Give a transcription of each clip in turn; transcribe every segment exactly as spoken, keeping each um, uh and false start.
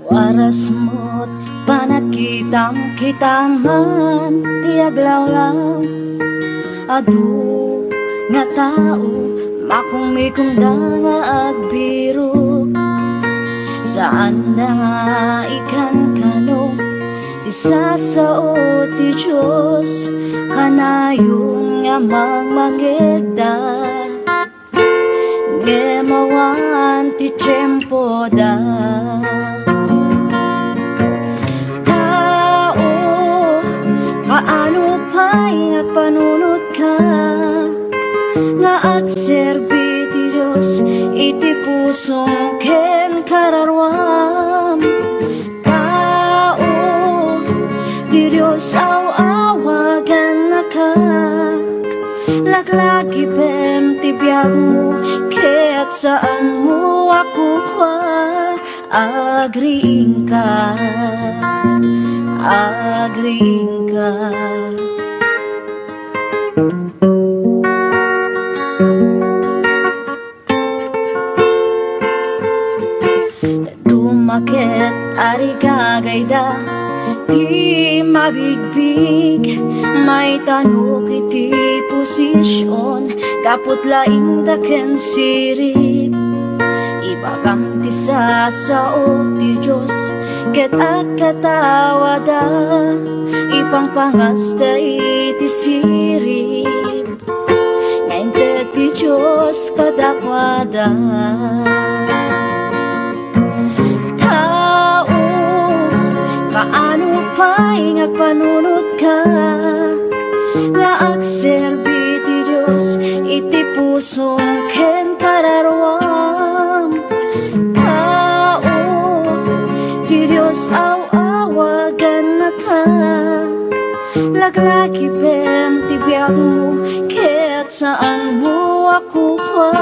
Warasmo't panagkitam, kitaman ti aglawlaw. Adu nga tao, makummikomda nga agbirok. Saanda nga ikankano ti sasao ti Dios, kanayon nga mangmangegda. Ngem awan ti tiempoda. Tao, kaano pay nga agpanunotka nga agserbi ti Dios iti pusom ken kararuam? Tao, ti Dios aw-awagannaka. Laglagipem ti biagmo, ket saanmo a kukua. Agriingka, agriingka. Dumaket a rigagayda ti mabigbig, maitanok iti posision, gapu ta laingda ken sirib. Ibagam ti sasao ti Dios, ket agkatawada, ipangpangasta iti sirib. Nga inted ti Dios kadakuada. Tao, kaano pay nga agpanunotka nga agserbi ti Dios iti pusom ken kararuam? Tao, ti Dios aw-awagannaka. Laglagipem ti biagmo, ket saanmo a kukua.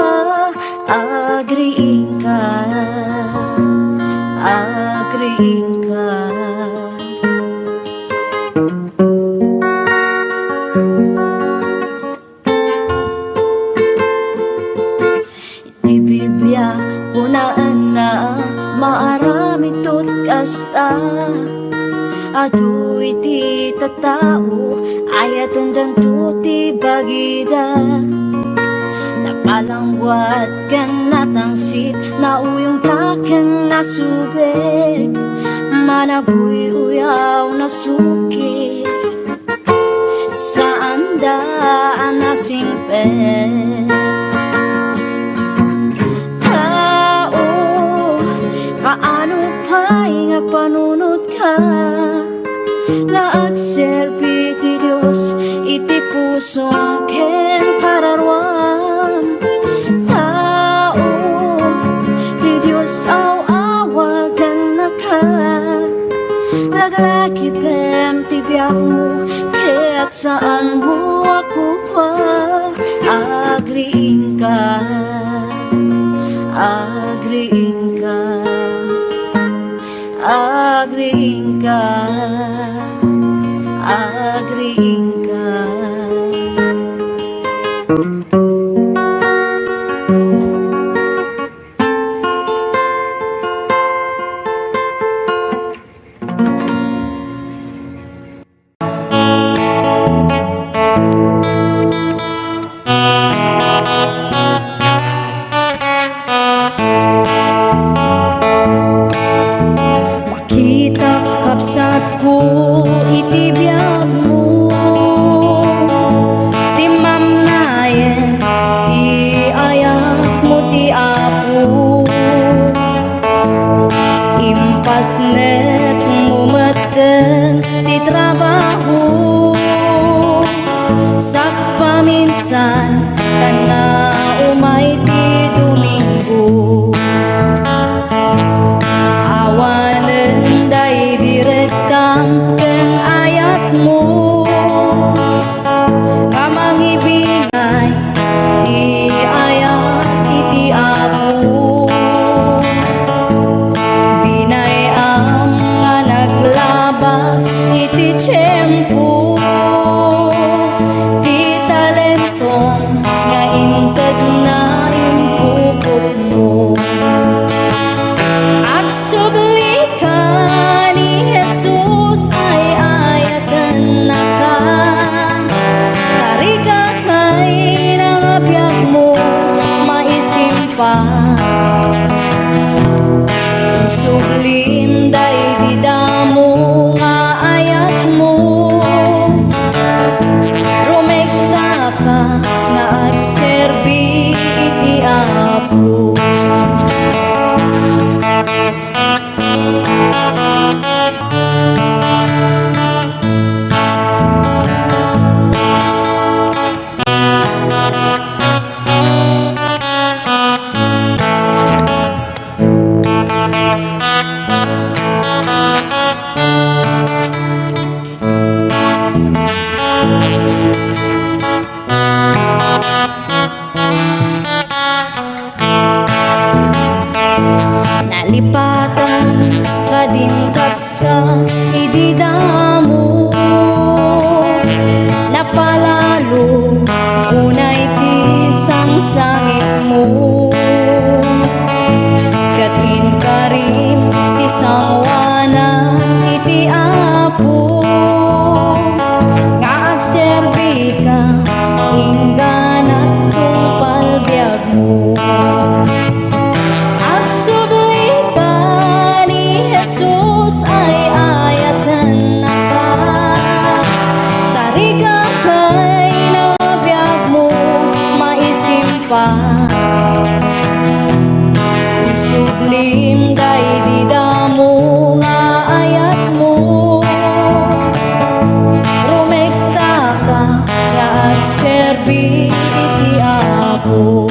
Agriingka, agriingka. Ti Biblia, kunaenna, maaramidto ti kasta. Adu iti tattao, ayatendanto ti bagida. Napalangguad ken natangsit, nauyongta ken nasubek, managuy-uyaw, nasukir. Saanda a nasingpet. Tao, kaano pay nga agpanunotka nga agserbi ti Dios iti pusom ken kararuam? Tao, ti Dios aw-awagannaka. Laglagipem ti biagmo, ket saanmo a kukua. Agriingka, agriingka, agriingka, agriingka. Makitak, kabsatko, iti biagmo, timmamnayen ti ayatmo ti Apo. Impasnekmo metten ti trabaho, sakpaminsan, ta nga umay ti Domingo. Awanen daydi rektam ken ayatmo nga mangibinay ti ayat iti Apo. Binay-am pa. Isublim daydi damo nga ayatmo. Rumekta ka nga agserbi iti Apo. Nalipatan kadin kabsa idi damo. Napalalo unay ti sangsangitmo. Ket inkarim ti sangoanan iti Apo nga agserbika inggana tungpal biag mo. Agsubli ka ni Jesus ay ayatennaka. Tarika kay nabiag mo maisimpa. Isublim daydi damo nga ayat mo. Rumekta ka nga agserbi iti Apo.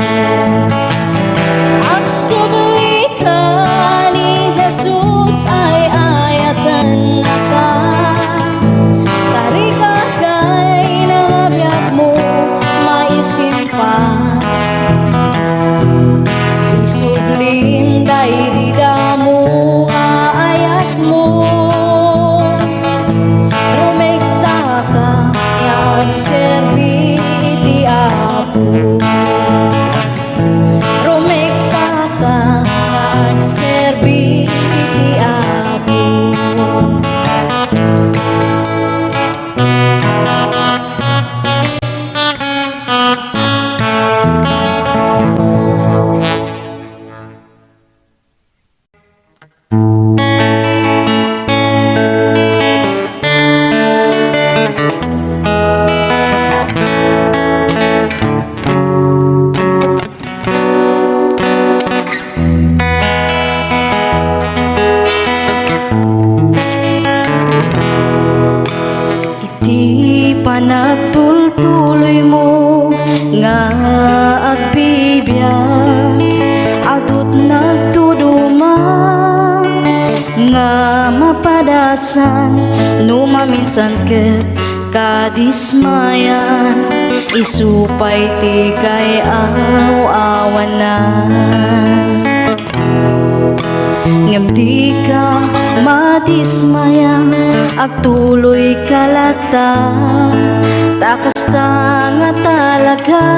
Agsubli ka ni Jesus ay ayatennaka. Tarika kay nabiag mo maisimpa. Isublim daydi damo nga ayat mo. Rumekta ka nga agserbi iti Apo. Rumekta ka nga agserbi iti Apo. Iti panagtultuloymo nga agbibiag, adut nagtuduma nga mapadasan no maminsan ket kadismayan, isu pay ti kay-aw-awanan. Ngem dika madismaya, agtuloyka latta, ta kasta nga talaga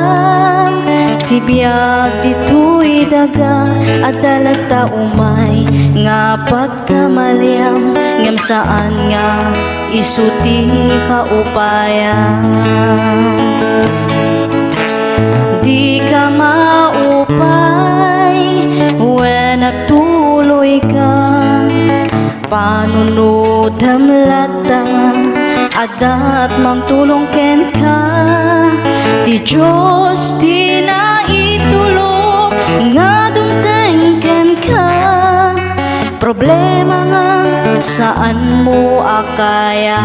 ti biag ditoy daga. Adda latta umay nga pagkamaliam, ngem saan nga isu ti kaupayan. Dika maupay wen agtuloyka, panunotem latta, adda ti mangtulong kenka. Ti Dios ti naitulok nga dumteng kenka. Problema nga saan mo a kaya.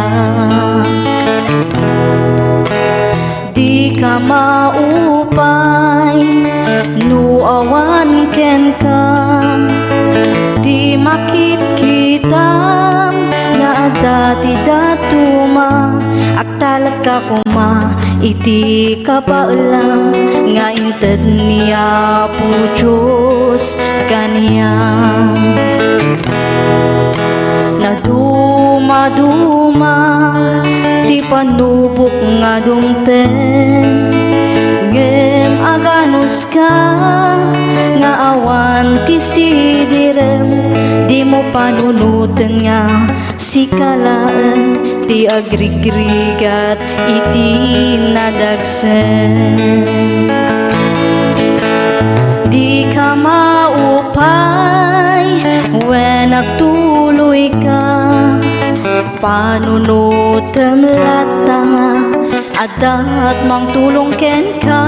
Dika maupay no awan kenka ti makitkitam nga adda ti dadduma. Agtalekka koma iti kabaelam nga inted ni Apo Dios kaniam. Nadumaduma ti panubok nga dumteng, ngem aganuska nga awan ti sidirem. Dimo panunoten nga sika laeng ti agrigrigat iti nadagsen. Di Panunotem latta nga adda't mangtulong kenka.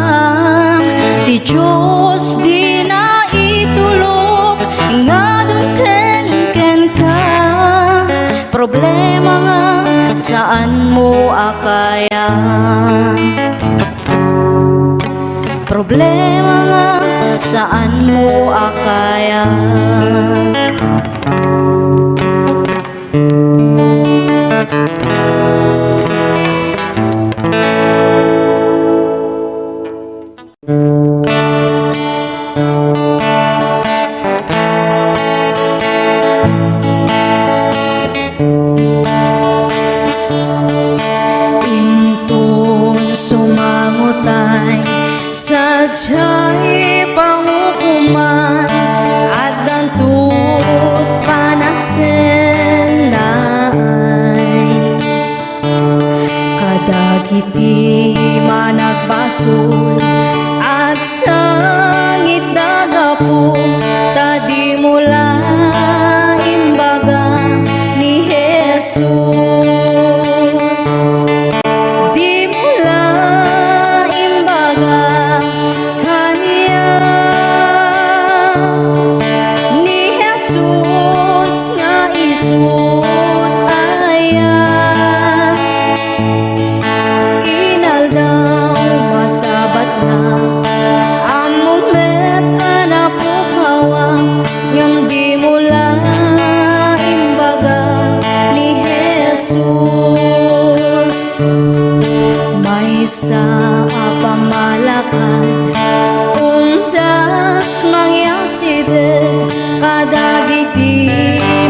Ti Dios dina itulok nga dumteng kenka. Problema nga saan mo a kaya. Problema nga saan mo a kaya. Inton sumangutay, sadiay pangukoman, addanto panagsennaay. Kadagiti managbasol, agsangitda gapu ta dimo la imbaga ni Jesus. Dimo la imbaga kaniak ni Jesus nga isut aya. Inaldaw masabatna, ammom met a napukawak, ngem dimo la imbaga ni Jesus. Maysa a pammalakad, umdas mangyasiddek kadagiti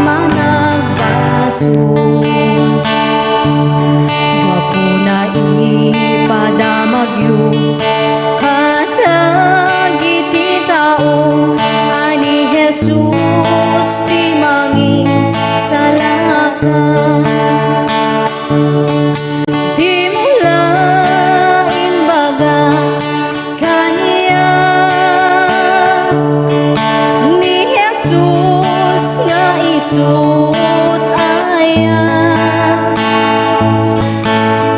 managbasol. Gapuna ipadamagyo kadagiti tao a ni Jesus ti mangisalakan. Dimo la imbaga kaniak ni Jesus nga isut aya.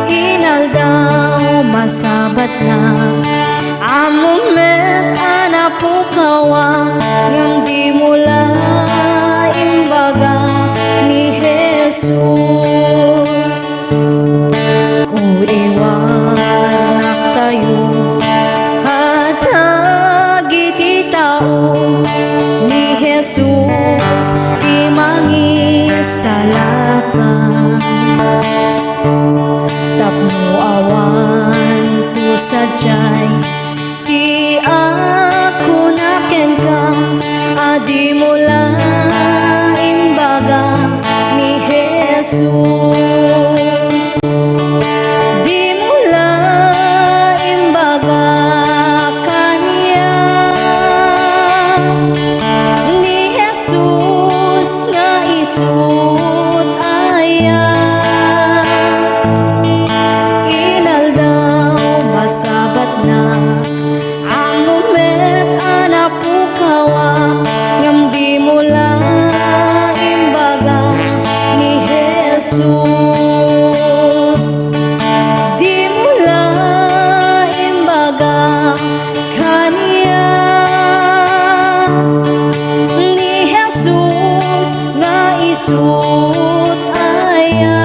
Inaldaw masabatna, ammom met a napukawak, ngem dimo la imbaga ni Jesus. O iwanaktayo kadagiti tao, ni Jesus ti mangisalakan. Tapno awan to sadiay ti agkuna kenka a dimo la imbaga ni Jesus. Dimo la imbaga kaniak ni Jesus nga isut aya. Inaldaw masabatna, ammom met a napukawak, ngem dimo la imbaga ni Jesus. Dimo la imbaga kaniak ni Jesus nga isut aya.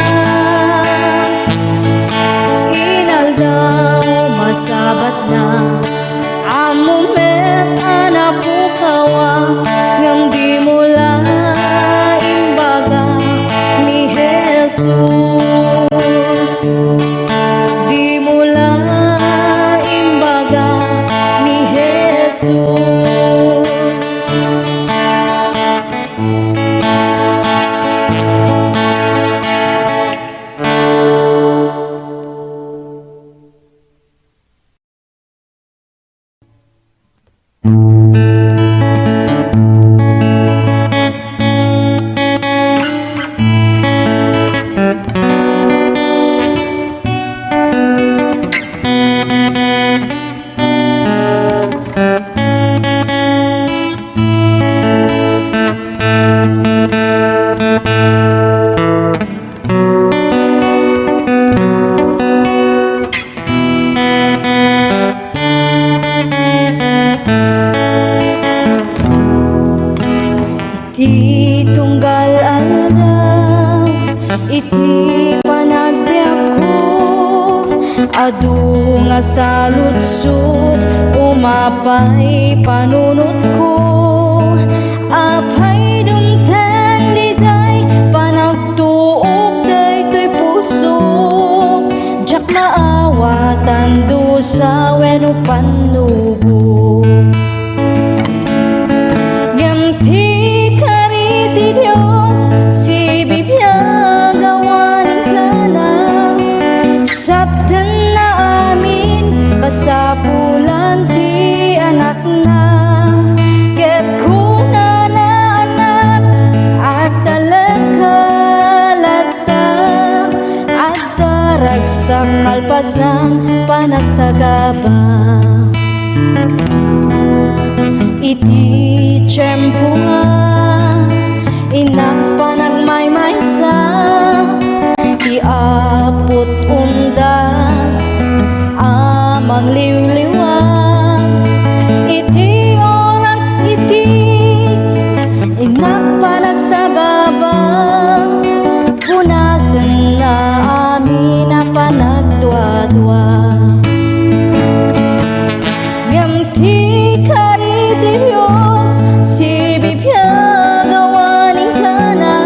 Inaldaw masabatna, ammom met a napukawak, ngem dimo la imbaga ni Jesus. Dimo la imbaga ni Jesus. Adu nga saludsod, umapay panunotko. Apay dumteng diday panagtuok daytoy pusok? Diak maawatan dusa wenno pannubo. Ngem ti kari ti Dios, sibibiag awan inkana. Saptenna amin, kasapulan ti anakna. Ket kunana, anak, agtalek ka latta, adda ragsak kalpasan panagsagaba. Iti tiempo nga innak panagmaymaysa, ti apot undas a mangliwliwa. Iti oras iti innak panagsagaba, punasenna amin a panagduadua. Ngem ti kari ti Dios, sibibiag awan inkana.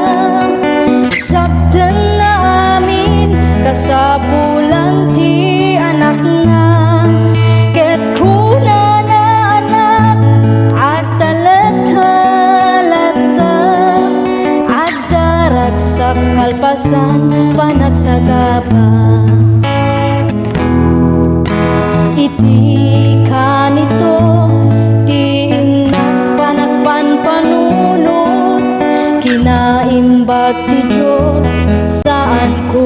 Saptenna amin, kasapulan ti anakna. Ket kunana, anak, agtalek ka latta, adda ragsak kalpasan panagsagaba. Iti kanito ti innak panagpanpanunot, kinaimbag ti Dios, saanko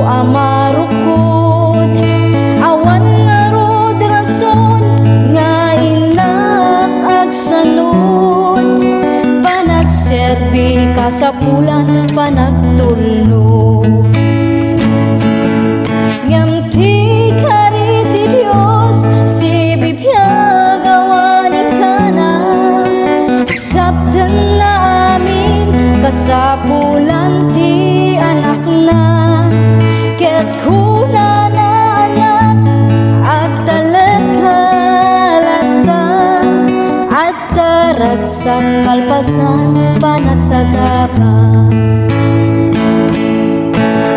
a marukod. Awan ngarud rason nga innak agsanud, panagserbi kasapulan panagtulnog. Ngem ti kari ti Dios, sibibiag awan inkana. Saptenna amin, kasapulan ti anakna. Ket kunana, anak, agtalek ka latta, adda ragsak kalpasan panagsagaba.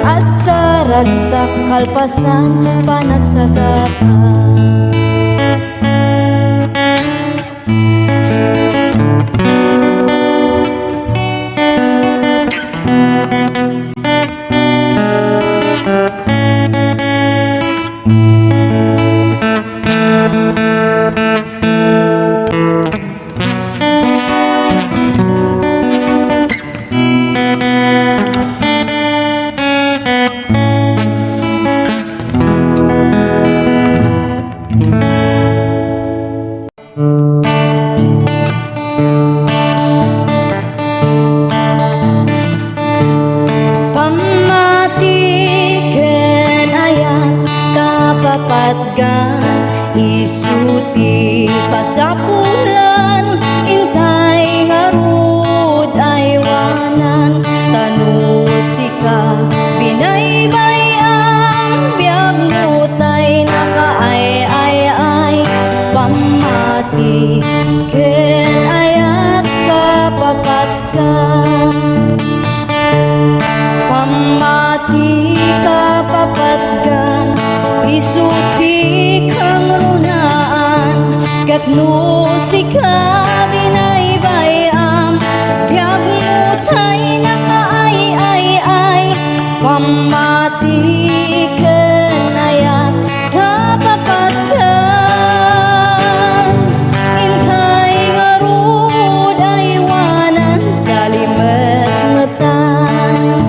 Adda ragsak kalpasan panagsagaba. Pammati ken ayat, kapapatgan, isu ti kasapulan. Intay ngarud aywanan, ta no sika binaybay-am, biagmo tay nakaay-ay-ay. Pammati ken ayat, kapapatgan. Pammati, kapapatgan, isu ti kangrunaan. Ket no sika binaybay-am, biagmo tay nakaay-ay-ay. Pammati ken ayat, kapapatgan. Intay ngarud aywanan, salimetmetan.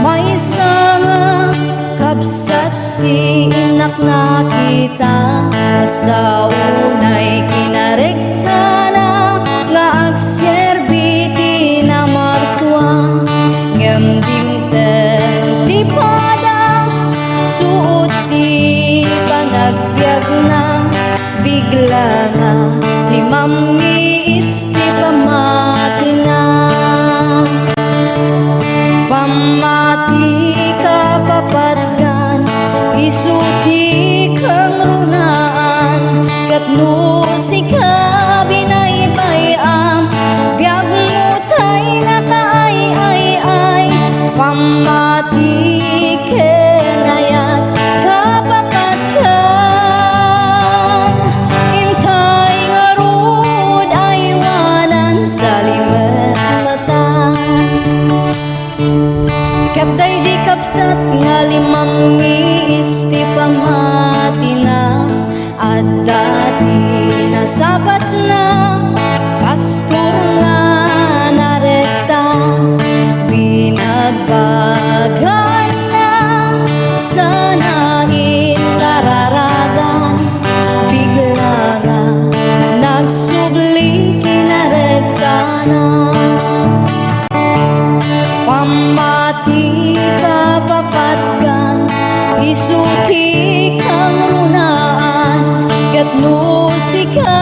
Maysa nga kabsat ti innak nakita, kasta unay kinaregtana nga agserbi ti namarsua. Ngem dimteng ti padas, suot ti panagbiagna, bigla nga limammiis ti pammatina. Pammati, kapapatgan, Isu ti kangrunaan, ket no sika binaybay-am, biagmo tay nakaay-ay-ay, pammati ken ayat, kapakatkan, intay ngarud aywanan, salimet metan. Ket daydi kabsat nga limammiis ti pammatina, adda ti nasapatna, pastor nga narekta, binagbaganna, sana intararagan, bigla nga nagsubli kinarektana. Pammati, kapakatkan, isu ti kangrunaan, ket no sika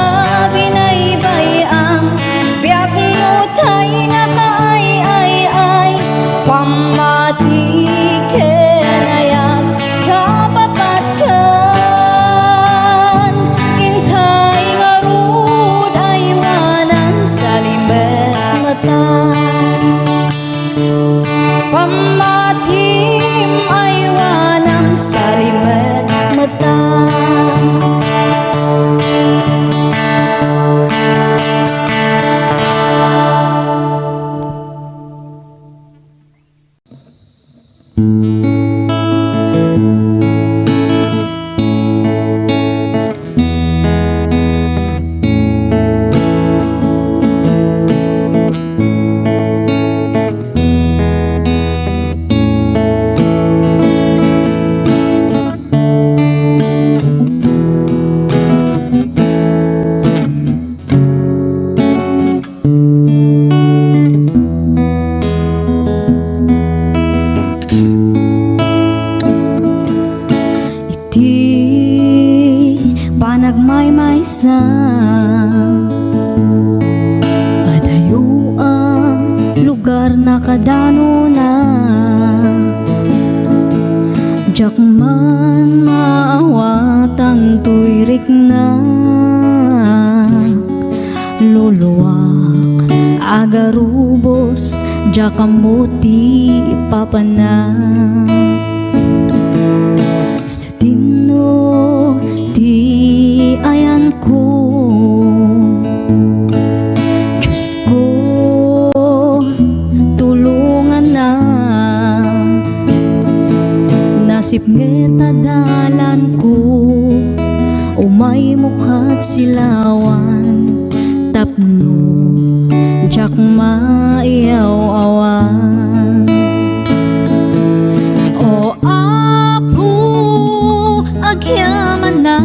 binaybay-am, biagmo tay nakaay-ay-ay, pammati ken ayat, kapakatkan, intay ngarud aywanan, salimet metan. Pammatim aywanam, salimet metan. Iti panagmaymaysa, adayo a lugar nakadanona. Diak man maawatan toy riknak. Luluak, agarubos, diak ammo ti papanak. Sadino ti ayanko, Diosko, tulongannak. Nasipnget a dalanko, umaymo kad silawan, tapno diak maiyaw-awan. O Apo, agyamanak,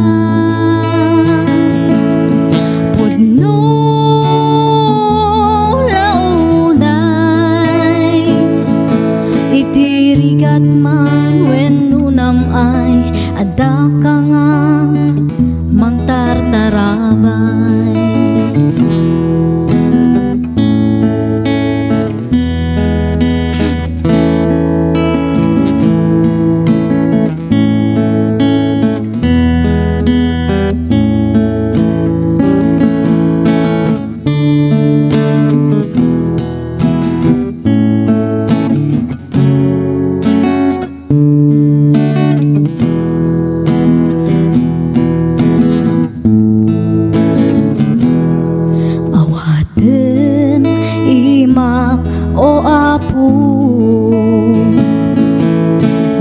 pudno la unay, iti rigat man wenno nam-ay, addaka nga mangtartarabay. Awaten imak, o Apo,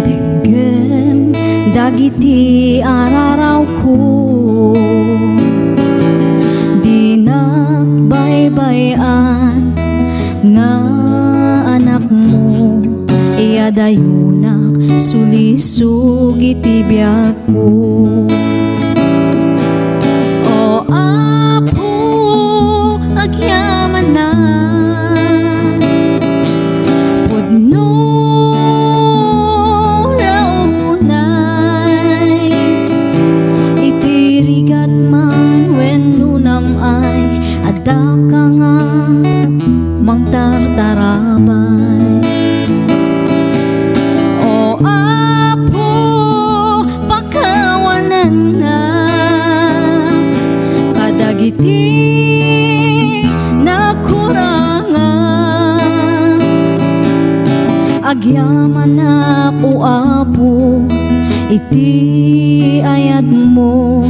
denggem dagiti ararawko. Dinak baybay-an nga anakmo, iadayonak sulisog iti biagko. O Apo, agyamanak, pudno la unay, iti rigat man wenno nam-ay, addaka nga mangtartarabay. O Apo, iti nakurangan. Agyamanak, O Apo, iti ayatmo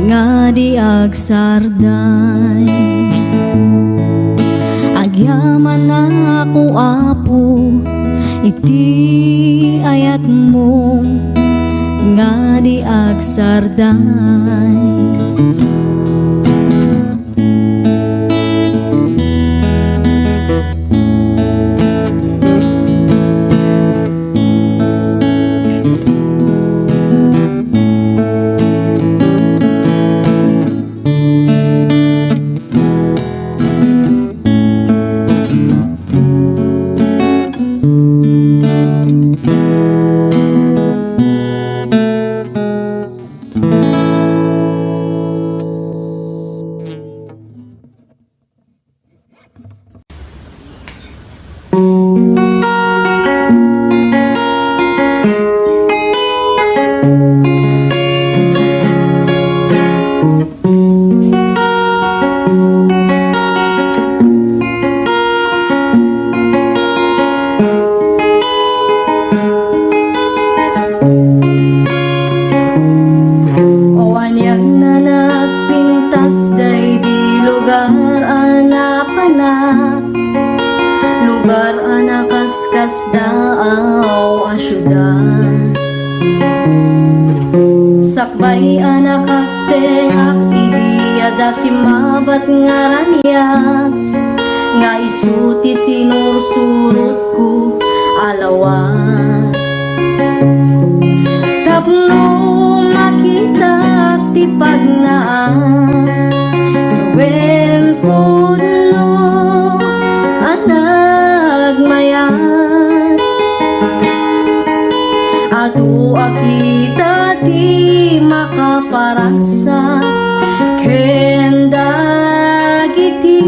nga di agsarday. Agyamanak, O Apo, iti ayatmo nga di agsarday. O anian a nagpintas daydi lugar a napanak, lugar a nakaskasdaaw a siudad. Sakbay a nakatengak idi adda simmabat nga raniag, nga isu ti sinursurotko a lawag. Tapno makitak ti pagnaan, wen pudno a nagmayat. Adu a kita ti makaparagsak ken dagiti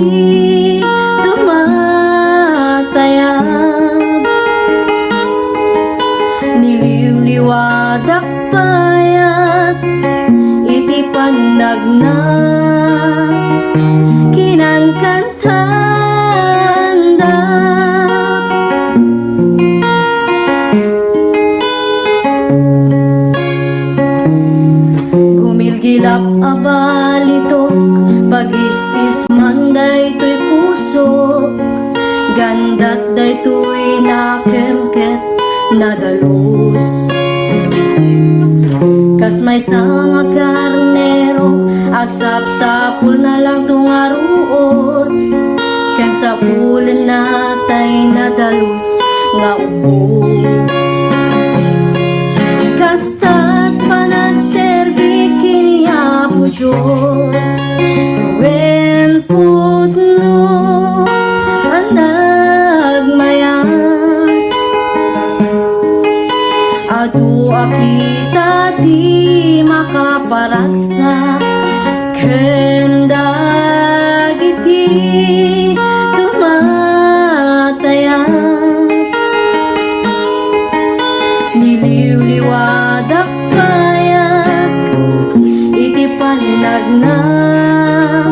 tumatayab. Niliwliwadak payat iti pannagnak, kinankantandak. Gumilgilap a balitok, pag-is-is man daytoy pusok, gandat daytoy nakemket nadalus. Kas maysa nga karnero, agsapsapulna langto nga ruot, ken sapulenna tay nadalus nga ubbog. Kasta't panagserbi ken ni Apo Dios, wen pudno a nagmayat. Adu a kita ti makaparagsak ken dagiti tumatayab. Niliwliwadak payat iti pannagnak,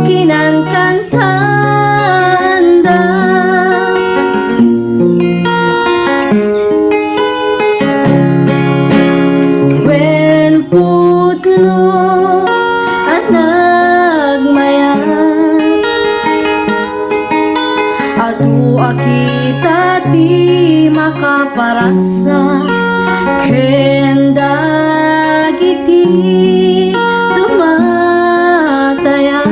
kinankantandak. Wen pudno a nagmayat, adu a kita ti makaparagsak ken dagiti tumatayab.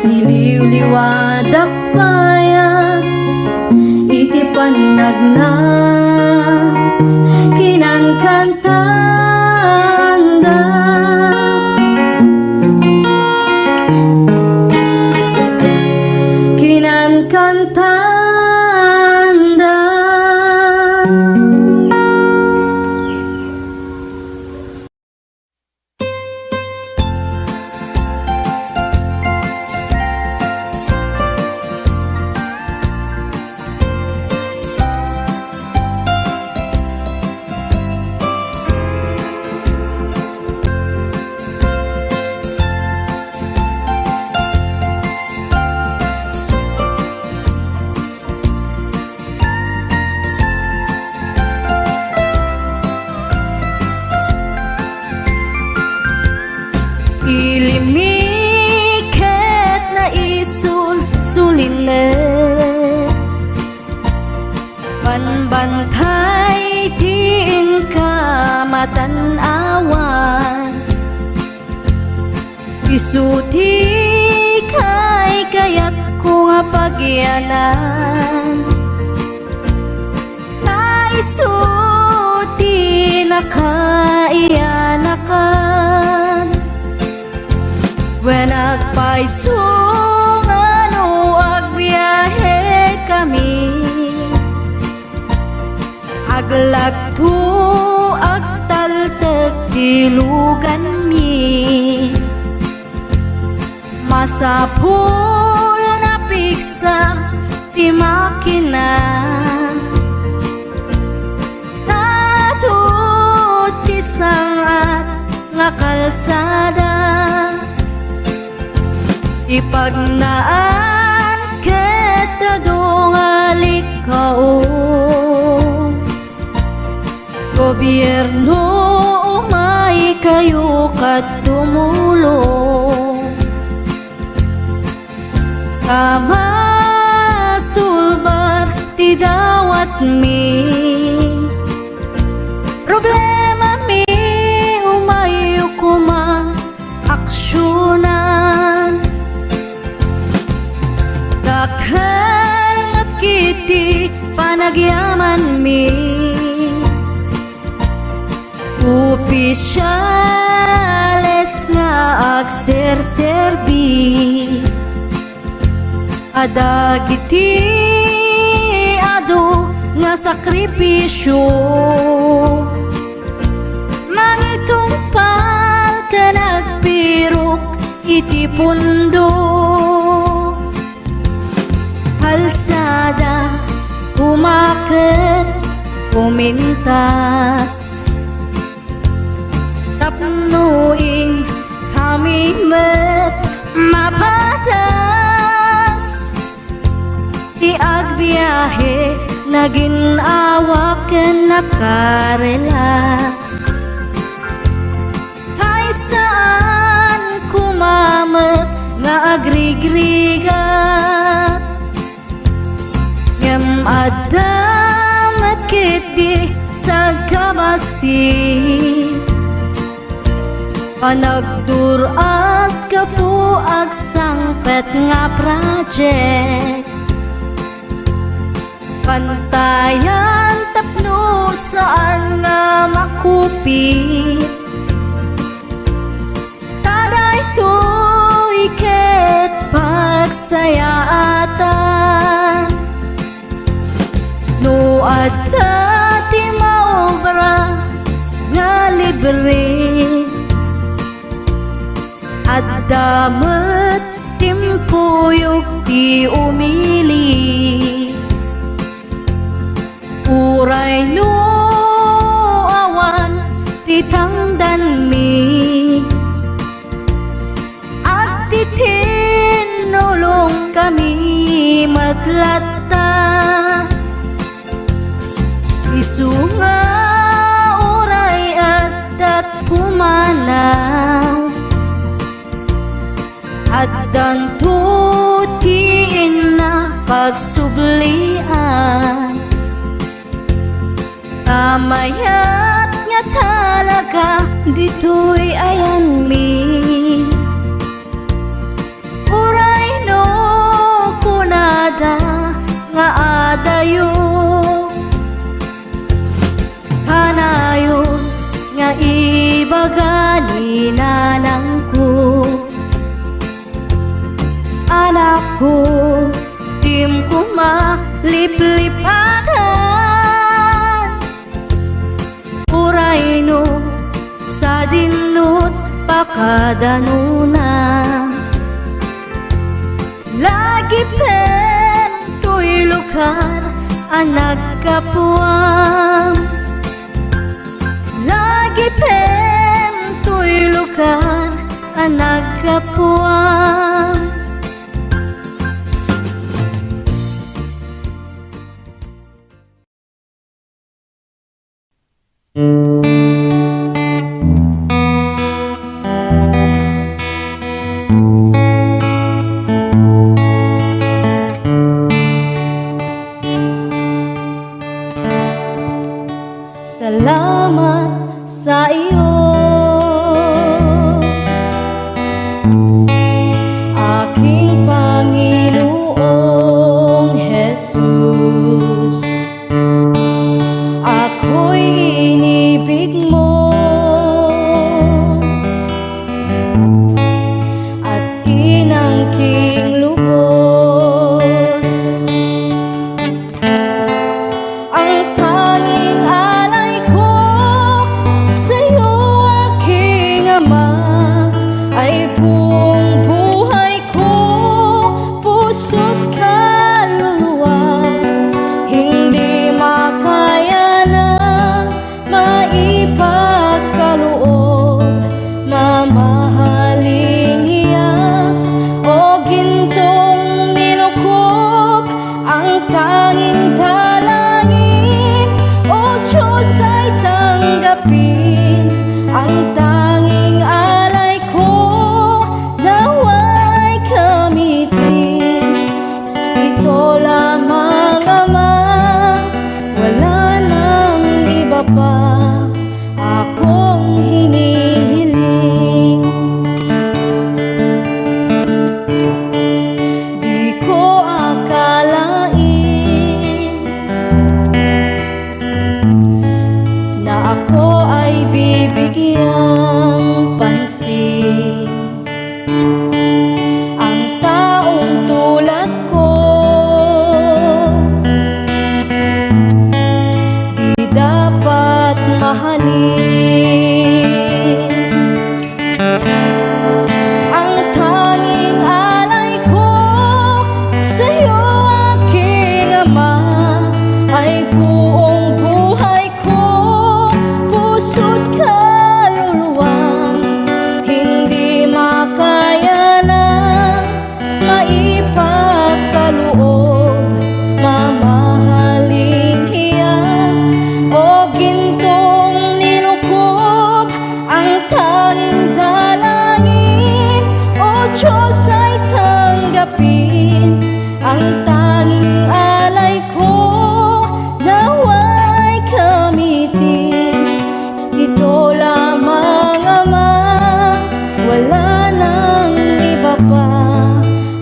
Niliwliwadak payat iti pannagnak, kinankantandak. Kinankantanda. Limi ket naisul-sulinek. Banbantay ti inka matan-awan. Isu ti kaykayatko nga pagyanan. Ta isu ti nakaiyanakan. Wen agpayso nga no agbiahekami, aglagto agtaltek ti luganmi. Masapul nga piksa ti makina. Adu ti sangat nga kalsada. Ipagnaan ket adu nga likkao. Gobierno, umaykayo ket tumulong. Ta masulbar ti dawatmi. Problemami, umayyo koma aksionan. Dakkel met ketdi panagyamanmi. Opisiales nga agserserbi. A dagiti adu nga sakripisio, mangitungpal ken agpirok iti pundo. Kalsada, umaket, umintas. Tapno inkami met mapadas ti agbiahe, nagin-awa ken nakarelax. Hay saan koma met nga agrigrigat. Ngem adda met ketdi sagkabasi. Panagdur-as gapu agsangpet nga project. Pantayan tapno saan nga makupit. Ta daytoy ket pagsayaatan. No adda ti maobra nga libre, adda met timpuyog ti umili. Uray no awan ti tangdanmi, agtitinnulongkami met latta. Isu nga uray adda't pumanaw, addanto ti inna pagsublian. Ta mayat nga talaga ditoy ayanmi. Uray no kunada nga adayo, kanayon nga ibaga ni nanangko. Anakko, dim koma liplipatan. Uray no sadino't pakadanona. Lagipem toy lugar a naggapuam. Lagipem toy lugar a naggapuam. Buong buhay ko, puso't kaluluwa, hindi makayanan maipagkaloob. Mamahaling hiyas, o gintong nilukob, ang tanging dalangin, O Diyos, ay tanggapin. Ang tanging alay ko, nawa'y gamitin. Ito lamang, Ama, wala nang iba pa akong hinihiling. Di ko akalain na ako ay bibigyang pansin. Ang taong tulad ko, di dapat mahalin. Ang tanging alay ko sa'yo, aking Ama, ay buong buhay ko, puso't kaluluwa, hindi makayanan maipagkaloob. Mamahaling hiyas, o gintong nilukob, ang tanging dalangin, O Diyos, ay tanggapin. Ang tanging alay ko, nawa'y gamitin. Ito lamang, Ama, wala nang iba pa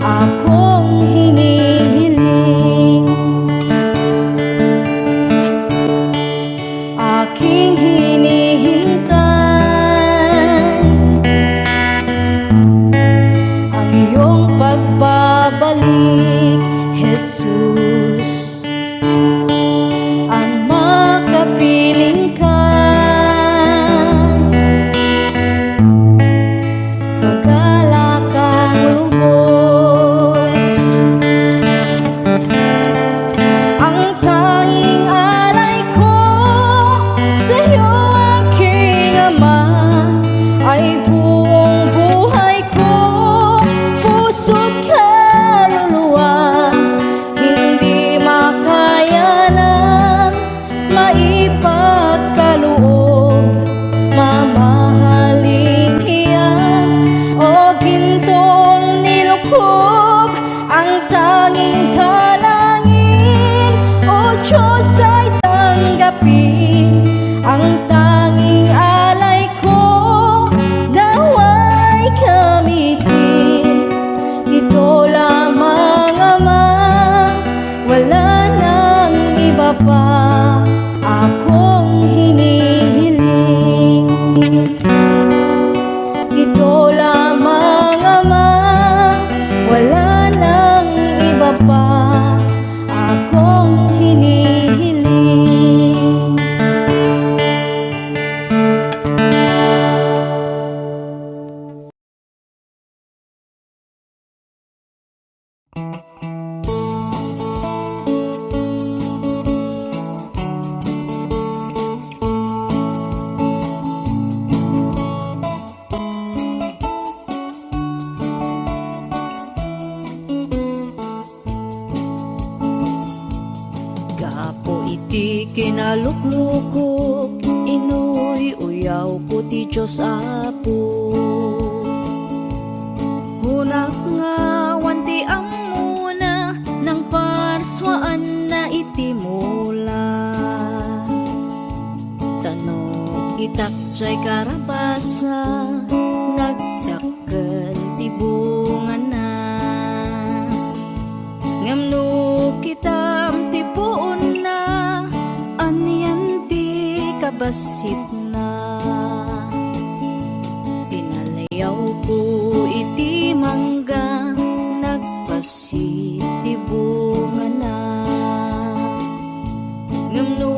akong hinihiling. Aking hinihintay ang iyong pagbabalik, Jesus. Ang makapiling ka, pagala kang lubos. Ang tanging alay ko sa'yo, aking Ama, ay buong buhay ko, puso't kaluluwa, hindi makayanan maipagkaloob. Mamahaling hiyas, o gintong nilukob, ang tanging dalangin, O Diyos, ay tanggapin. Ang tanging alay ko, nawa'y gamitin. Ito lamang, Ama, wala nang iba pa akong hinihiling. Ito lamang, Ama, wala nang iba pa akong hinihiling. Gapu iti kinaluklukok, inuy-uyawko ti Dios, Apo. Hunak nga awan ti ammona, nangparsuaanna iti mula. Ta no kitak jay karabasa, nagdak- kel ti bungana. Ngem no kitam ti puonna, anian ti kabassitna? Tinaliyawko iti mangga, nagbassit ti bungana. Ngem no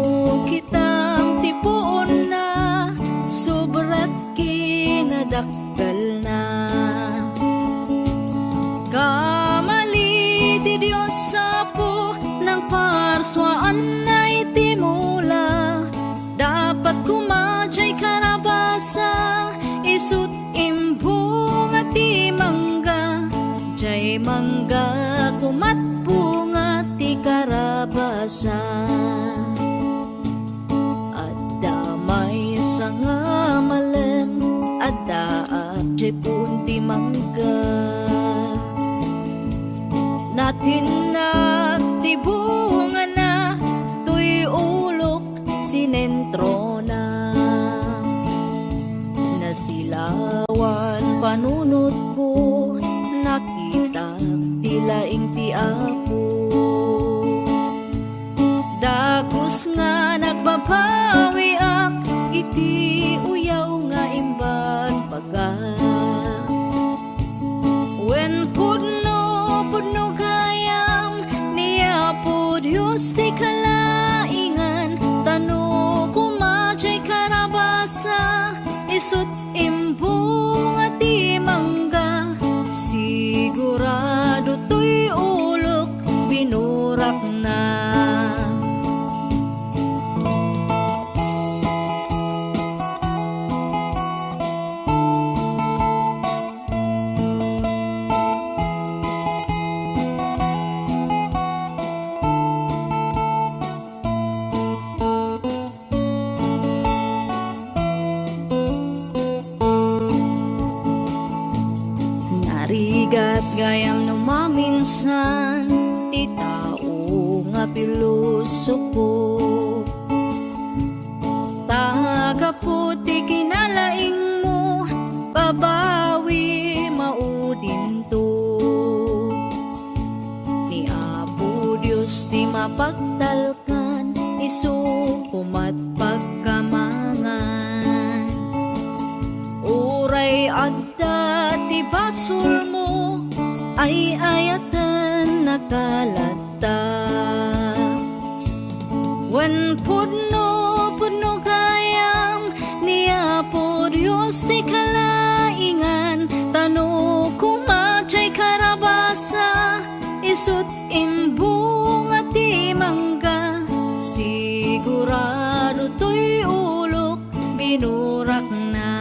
kitam ti puonna, sobra kinadakkelna. Suaanna iti mula, dapat koma jay karabasa, isut' imbunga ti mangga, jay mangga komat bunga ti karabasa. Adda maysa nga malem, addaak jay puon ti mangga. Natinnak ti bungana, toy ulok sinentrona. Nasilawan panunotko, nakitak ti laing ti Apo. Dagus nga nagbabawiak iti uyaw nga imbagbaga. Wen pudno, pudno gayam ni Apo Dios ti kalaingan, tano koma jay karabasa, isut' imbunga ti mangga, sigurado toy ulok binurakna. Narigat gayam no maminsan ti tao nga pilosopho. Ta gapu ti kinalaingmo, babawi maudinto. Ni Apo Dios ti mapagtalkan, isu komat pagkamangan. Uray adda ti basolmo, ay-ayaten nakalatta. Wen pudno, pudno gayam ni Apo Dios ti kalaingan, tano koma jay karabasa, isut' imbunga ti mangga, sigurado toy ulok binurakna.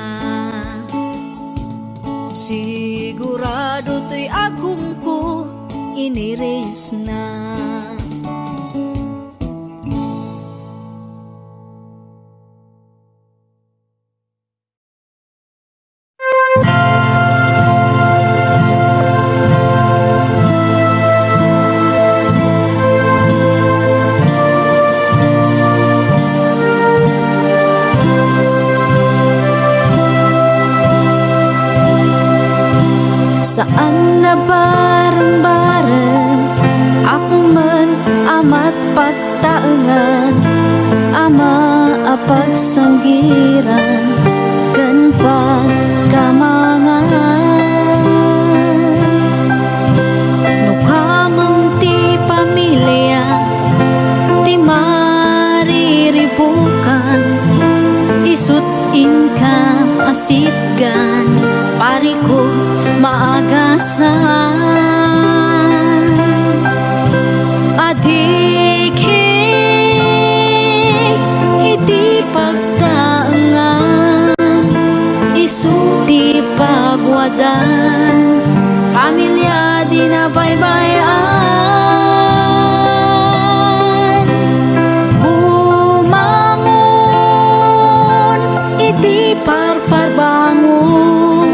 Sigurado toy agumko inirisna. Saan a bareng-bareng, akmen a matpagtaengan, ama a pagsanggiran ken pagkamangan. No kameng ti pamilia ti mariribukan, isut' inka a sitgan, parikut maagasan. Adikik iti pagtaengan, isu ti paguadan, pamilia di nabaybay-an. Bumangon iti parparbangon,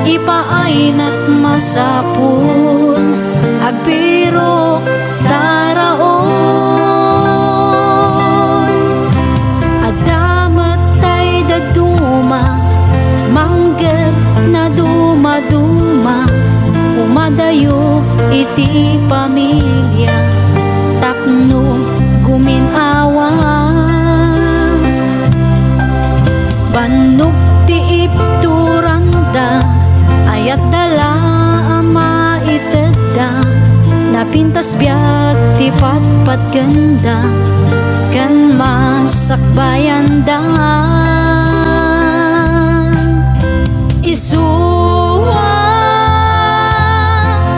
ipaaynak masapul, agbirok taraon. Adda met tay dadduma, mangget nadumaduma, umadayo iti pamilia tapno gumin-awa. Bannog ti ipturanda, ayatda la a maitedda. Napintas biag ti patpatgenda ken masakbayanda. Isu a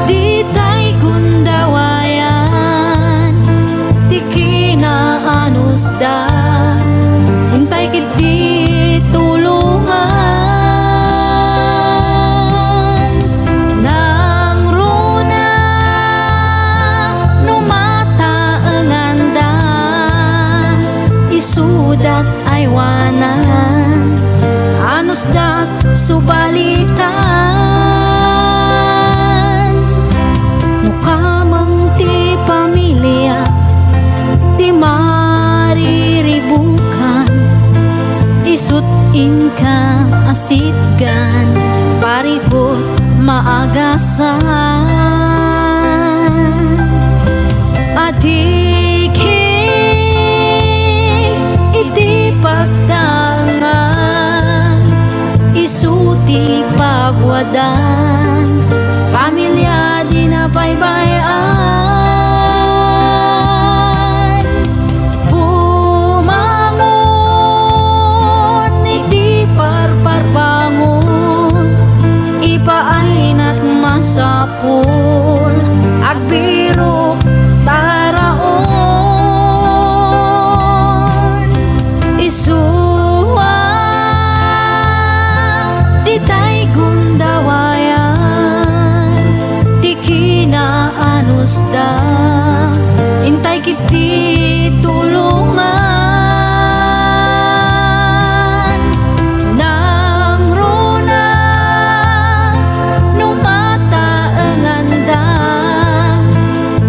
ditay gundawayan ti Inka a sitgan, parikut maagasan. Adighig iti pagtangan, isu ti paguadan, pamilia di nabaybay-an. Bumangon iti parparbangon, ipaaydat masapul, agbirok taraon. Isua, ditay gundawayat ti kinaanusda, intay ketdi tulongan. Nangruna no mataenganda,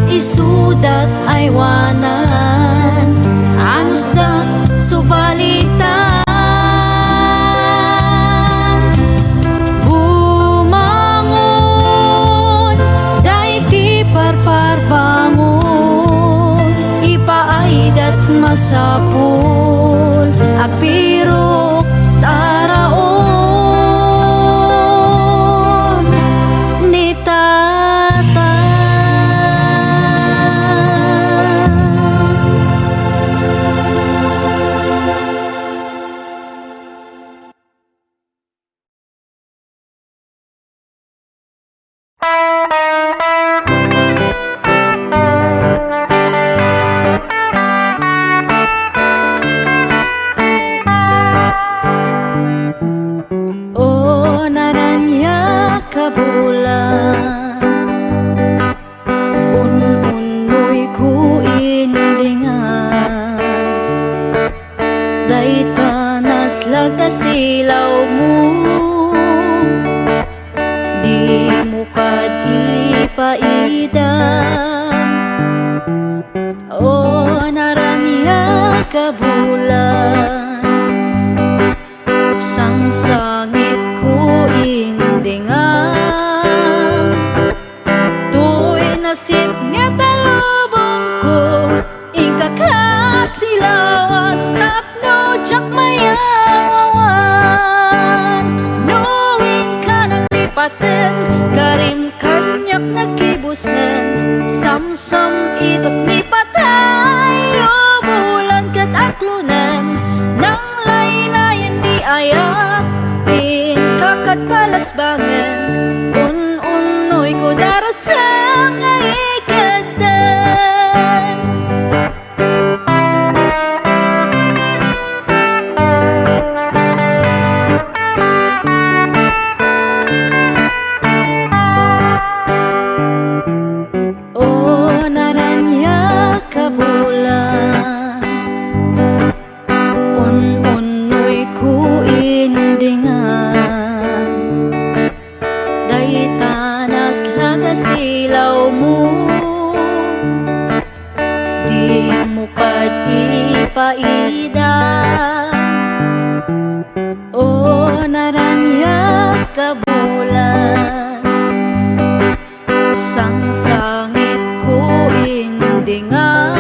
isudat aywanan, anusda subalita. Bumangon, daydi parparbangon, ipaaydat masapul, agbirok taraon ni Tata. O naraniag a bulan, un-unnoyko indingan dayta naslag a silawmo, dimo kad ipaida. O naraniag a bulan, sangsangitko indingan. Toy nasipnget a lubongko, inka ket silawan tapno diak mayaw-awan. No inka nanglipaten, karim kaniak naggibusen, samsam-itok ni patay, o bulan ket aklonem, nanglaylayen ni ayat, inka ket palasbangen, un-unnoyko darasem nga iketdem. O naraniag a bulan, un-unnoyko indingan dayta naslag a silawmo, dimo kad ipaida. O naraniag a bulan, sangsangitko indingan.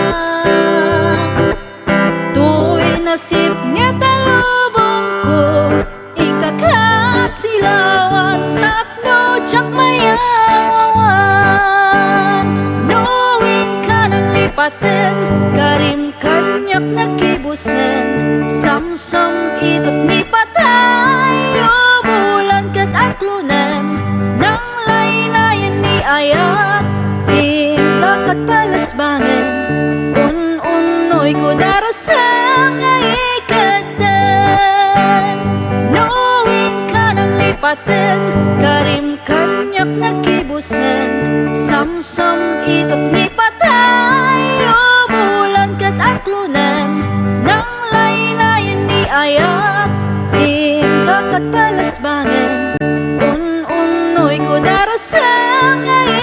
Toy nasipnget a lubongko, inka ket silawan tapno diak mayaw-awan. No inka nanglipaten, karim kaniak naggibusen, samsam-itok ni patay, o bulan ket aklonem, nanglaylayen ni ayat, inka ket palasbangen, un-unnoyko darasem nga iketdem. No inka nanglipaten, karim kaniak naggibusen, samsam-itok ni patay, o bulan ket aklonem, nanglaylayen ni ayat, inka ket palasbangen, un-unnoyko darasem nga iketdem.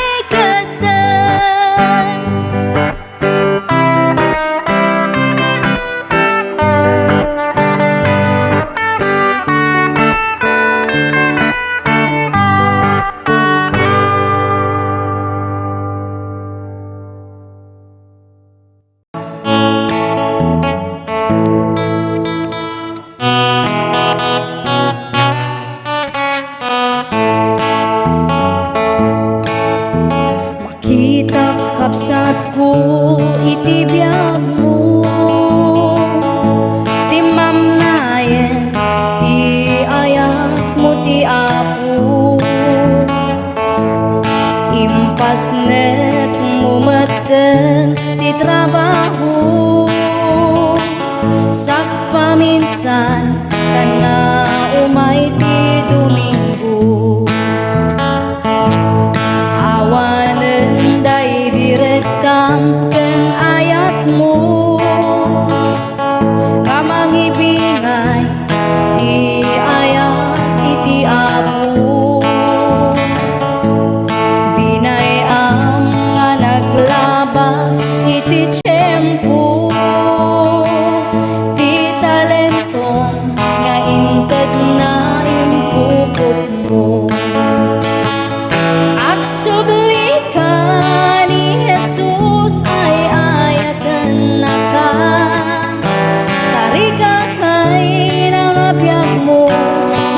Impasnekmo metten ti trabaho, sakpaminsan, ta nga umay ti Domingo. Awanen daydi rektam ken ayatmo nga mangibingay ti ayat iti Apo. Binay-am nga naglabas iti tiempo ti talentom nga inted na impuputmo. Agsublika ni Jesus ay ayatennaka. Tarika kay nga biagmo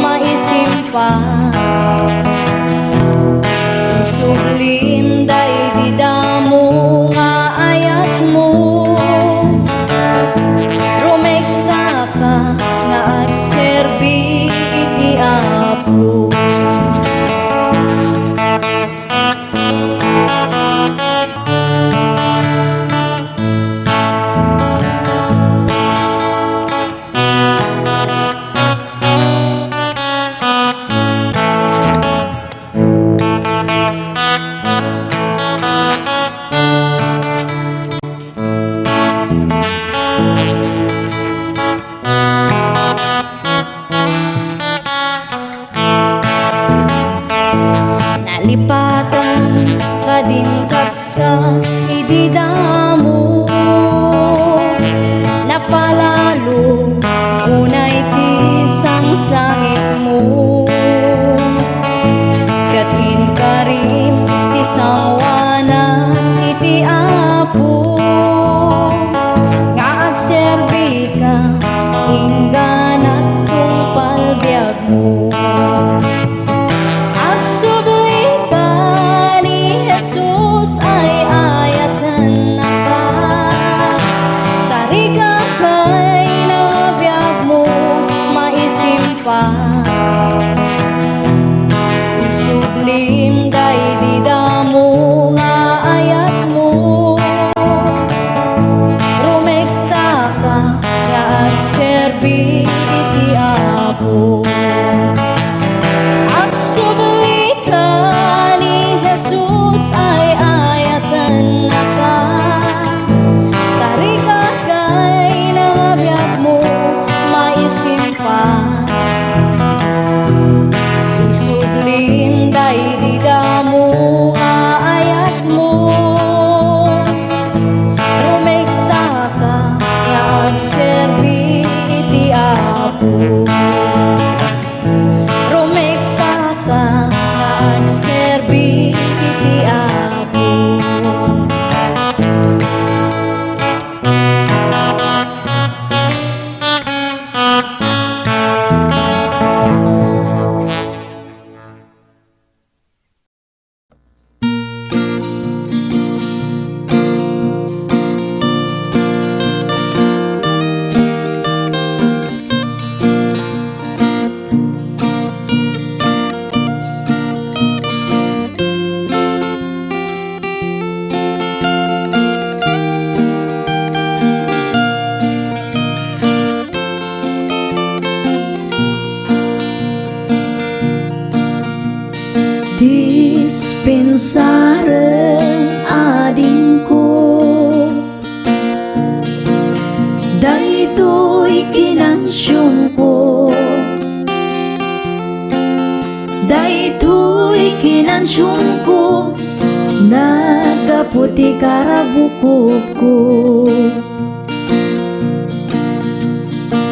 maisimpa. Isublim daydi damo nga ayatmo. Rumektaka nga agserbi iti Apo. Nalipatan kadin kabsat idi damo, napalalo unay ti sangsangitmo. Ket inkarim ti sangoanan iti Apo nga agserbika, ingganak tungpal biag mo. Agsublika ni Jesus ay ayatennaka. Tarika kay nga biagmo maisimpa. Isublim daydi damo nga ayatmo. Rumektaka nga agserbi iti Apo. Agsublika ni Jesus ay ayatennaka. Tarika kay nga biagmo maisimpa. Isublim daydi damo nga ayatmo. Rumektaka nga agserbi iti Apo. Rumektaka nga agserbi iti Apo. Dispensaren, adingko, daytoy kinansionko. Daytoy kinansionko, naggapu ti karabukobko.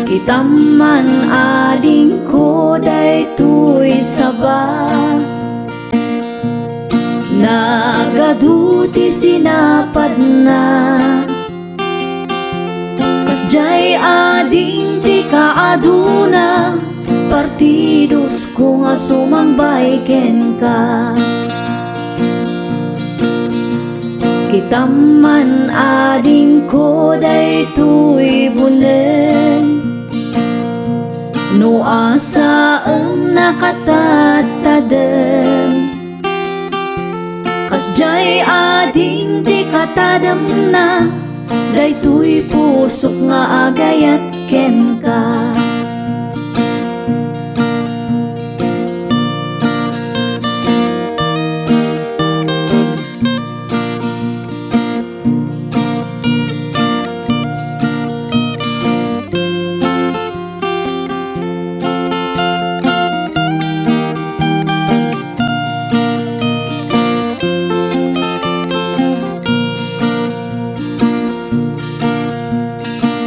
Kitam man, adingko, daytoy saba, nagadu ti sinapadna. Kasdiay, ading, ti kaaduna, partidosko nga sumangbay kenka. Kitam man, adingko, daytoy bunen, no asaem, nakatattadem. Ay ading ti katademna, daytoy pusok nga agayat kenka.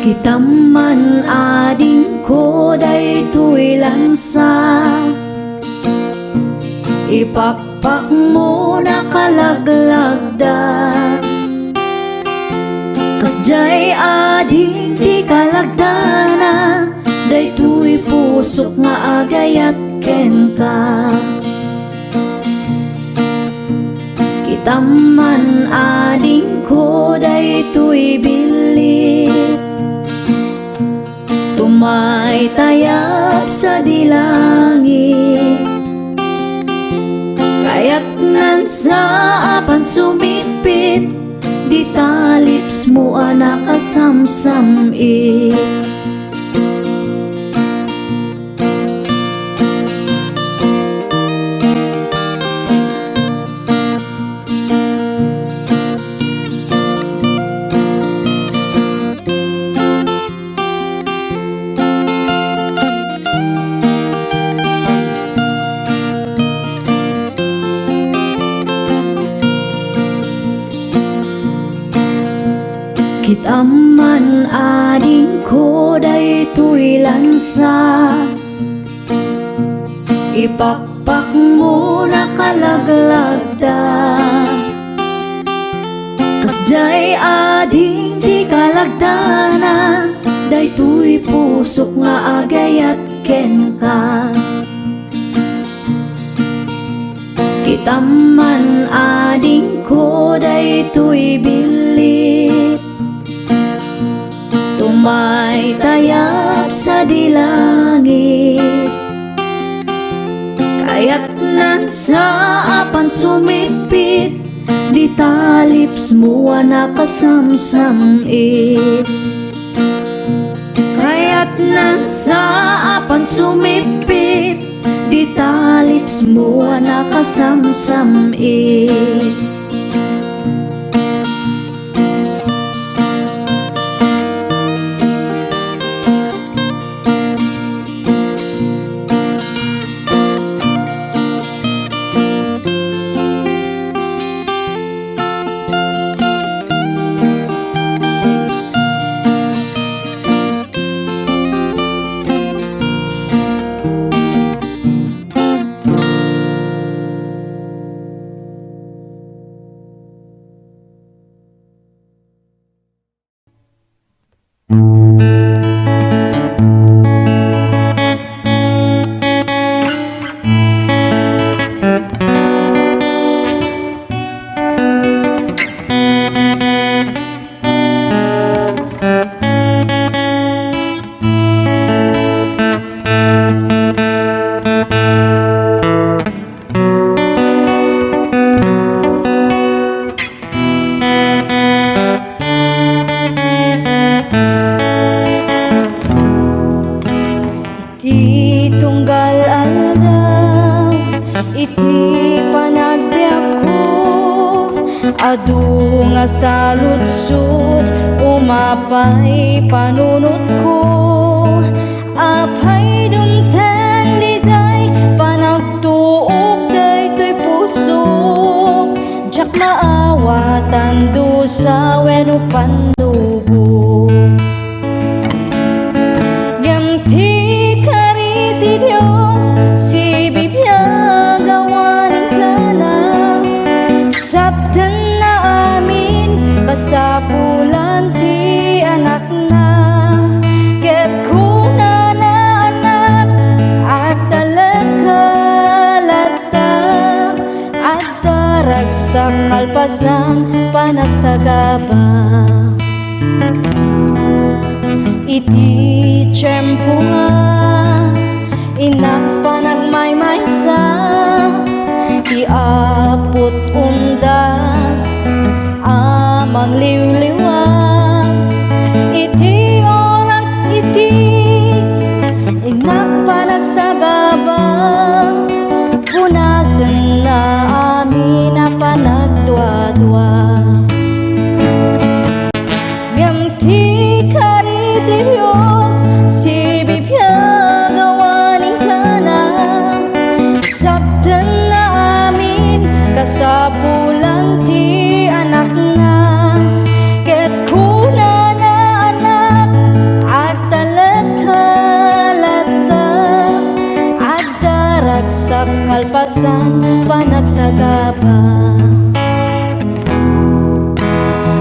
Kitam man adingko daytoy lansa, ipakpakmo nakalaglagda. Kasdiay ading ti kalagdana, daytoy pusok nga agayat kenka. Kitam man adingko daytoy billit, tumaytayab sadi langit. Kayatnan sa apan sumipit, dita lipsmo a nakasamsam-it. Kitam man adingko daytoy lansa, ipakpakmo nakalaglagda. Kasdiay ading ti kalagdana, daytoy pusok nga agayat kenka. Kitam man adingko daytoy billit, tumaytayab sadi langit. Kayatnan sa apan sumipit, dita lipsmo a nakasamsam-it. Kayatnan sa apan sumipit, dita lipsmo a nakasamsam-it. Iti tunggal aldaw, iti panagbiagko, adu nga saludsod, umapay panunotko. Apay, dumteng diay panagtuok daytoy pusok, diak maawatan dusa wenno pannubo. Ngem ti kari ti Dios, sibibiag awanen kana, saptenna amin kasapulan ti Anak na, ket kunana, Anak, agtalek ka latta, adda ragsak kalpasan panagsagaba. Iti tiempo nga innak panagmaymaysa, ti Apo't undan dua. Ngem ti kari ti Dios, sibibiag awan inkana. Sabtenna amin kasapulan ti anakna. Ket kunana, anak, agtalekka latta. Adda ragsak kalpasan panagsagaba.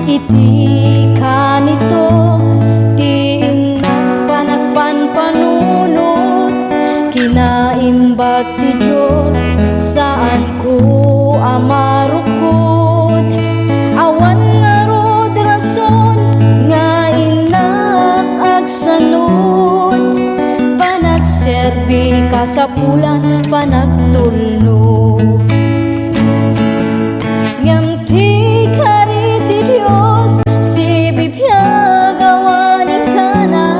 Iti kanito ti innak panagpanpanunot, kinaimbag ti Dios, saanko a marukod. Awan ngarud rason nga innak agsanud, panagserbi kasapulan panagtulnog. Ngem ti kari ti Dios, sibibiag awan inkana.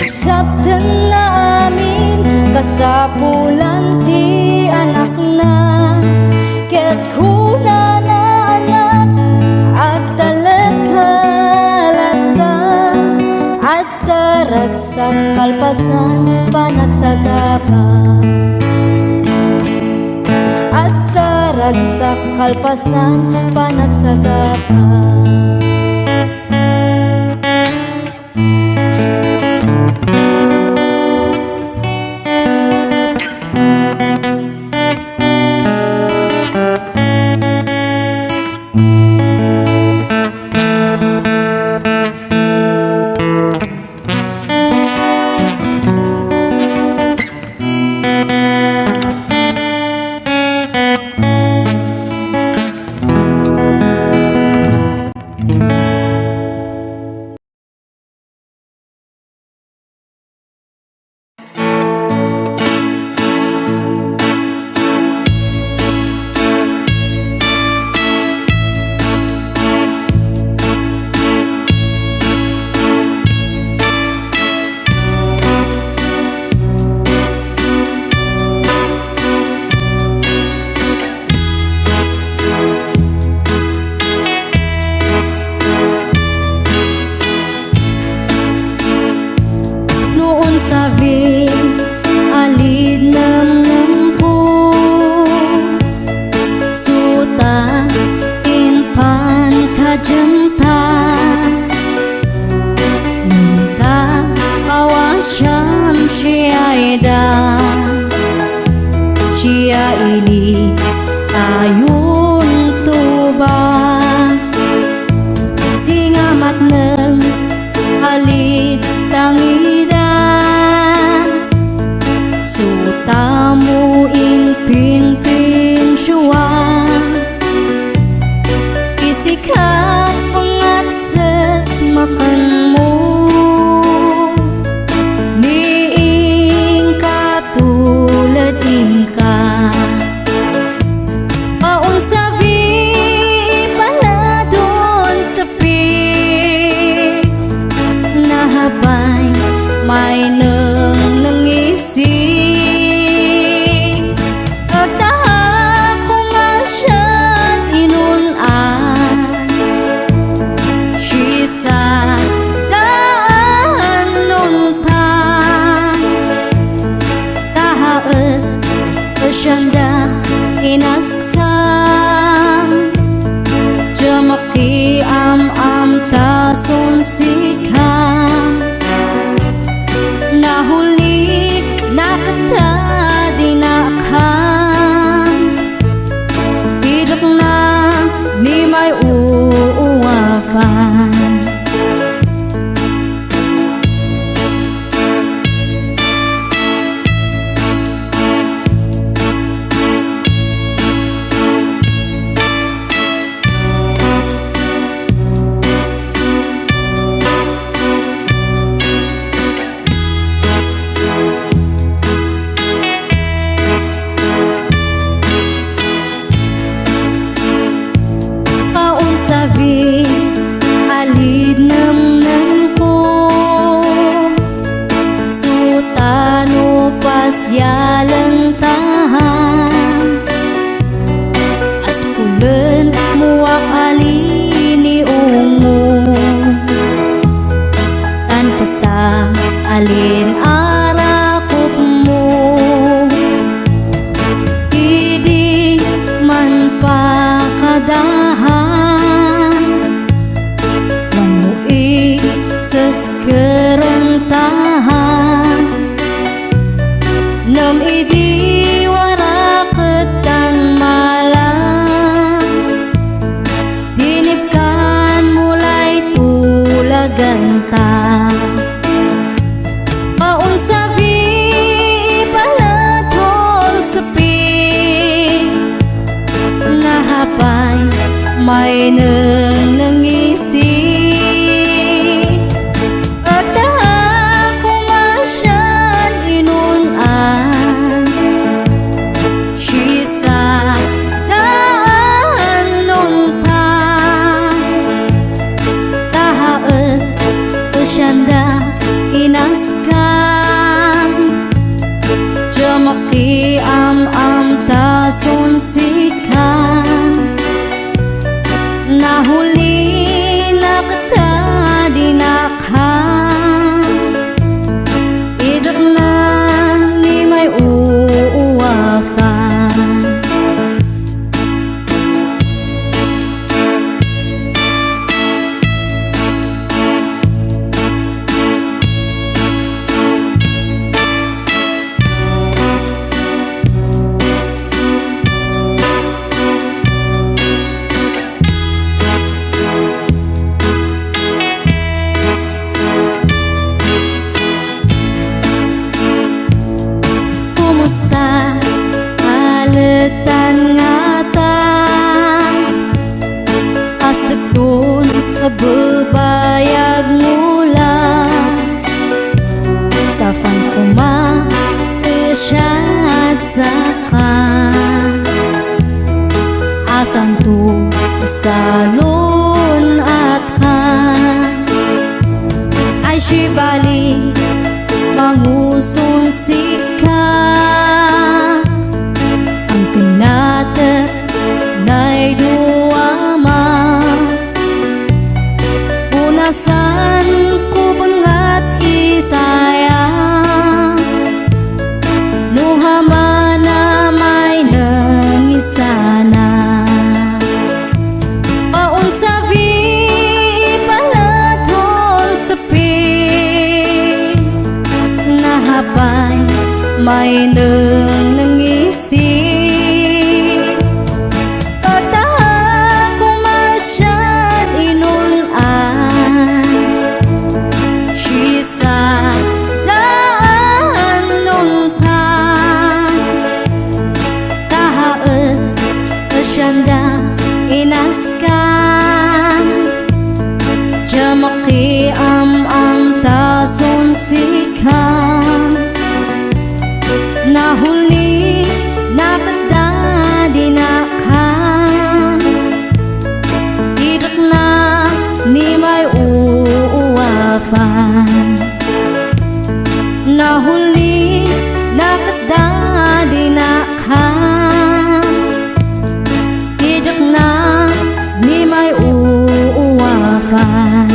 Sabtenna amin kasapulan ti anakna. Ket kunana, anak, agtalekka latta. Adda ragsak kalpasan panagsagaba. Adda ragsak kalpasan panagsagaba. No unsabi, alid nemnemko, suta, impan kadianta. Nunta, awan siam siaida, sia ili tayon tuba. Singa matneng, alid tangida, suta mo impinpinsua. Isika pangatses makanmo ni inka tulad inka. Paunsabi paladon sapi, nahapay may nengnengisi. Agtahak ko nga sian inun-an, siasat daan nunta. Tahaet, sianda inaskam, diak makiam-am ta sunsikam. Nahulni nakta dinakam, idakna ni may uuwapan. mainengneng isi. Adda koma sian inun-an, siasada a nunta. Tahaet sianda inaskan. Diak makiam-am ta sunsikan. Nahulinak ta dinakhan. Idakna ni may uwafan. Kumusta? Aletan ngata. Astekton a bebayag ngula. Saan koma ti siasaka. Asanto salun-atka. Ay, sibali, manguson sika. Ang kinatek nay duama. Punasan ko bengat isaya. No hamana maineng isana. Awan sabi ipalaton sepi. Nahapay mainengneng isi. Adda koma sian inun-an, siasada a nunta. Tahaet sianda inaskan. Diak makiam-am ta sunsikan. Nahulinak ta dinakhan. Idakna ni may uwafan. Nahulinak ta dinakhan. Idakna ni may uwafan.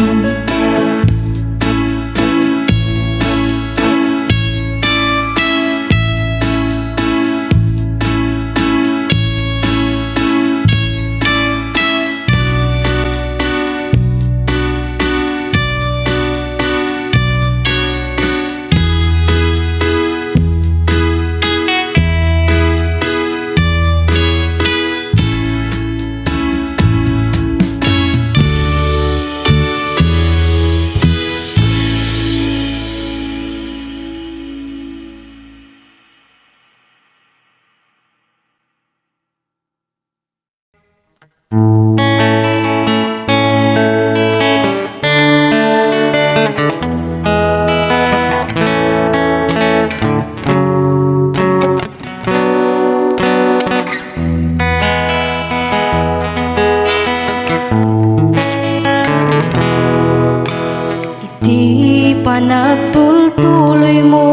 Iti panagtultuloymo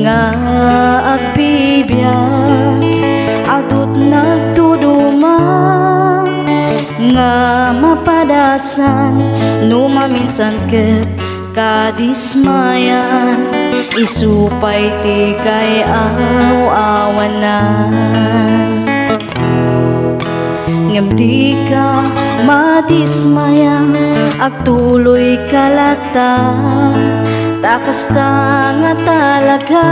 nga agbibiag, adut nagtuduma nga mapadasan no maminsan ket kadismayan, isu pay ti kay-aw-awanan. Ngem dika madismaya, agtuloyka latta, ta kasta nga talaga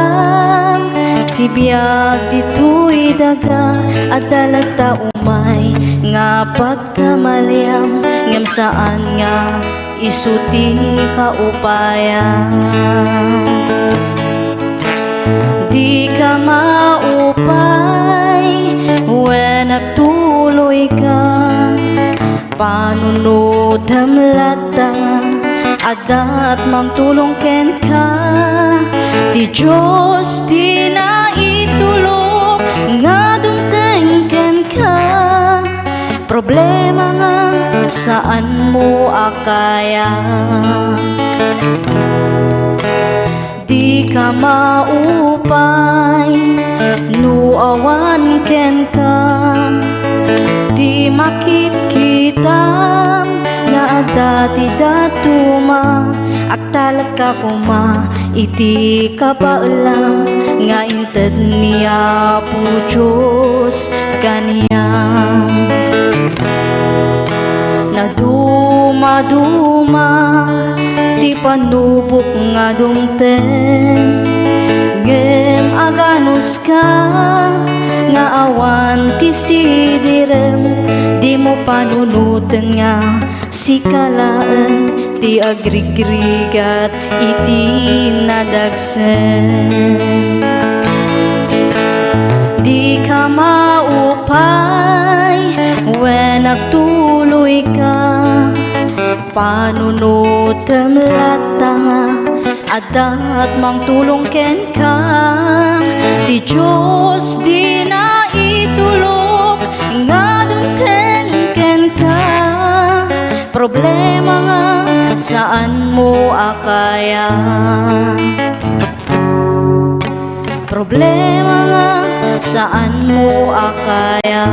ti biag ditoy daga. Adda latta umay nga pagkamaliam, ngem saan nga isu ti kaupayan. Dika maupay wen agtuloyka, Panunotem latta, adda't mangtulong kenka. Ti Dios ti naitulok nga dumteng kenka. Problema nga saan mo a kaya. Dika maupay no awan kenka. Ti makitkitam nga adda ti dadduma, agtalekka koma iti kabaelam nga inted ni Apo Dios kaniam. Nadumaduma ti panubok nga dumteng, ngem aganuska nga awan ti sidirem, dimo panunoten nga sika laeng ti agrigrigat iti nadagsen. Dika maupay wen agtuloyka. Panunotem latta, adda't mangtulong kenka. Ti Dios ti naitulok nga dumteng kenka. Problema nga saan mo a kaya. Problema nga saan mo a kaya.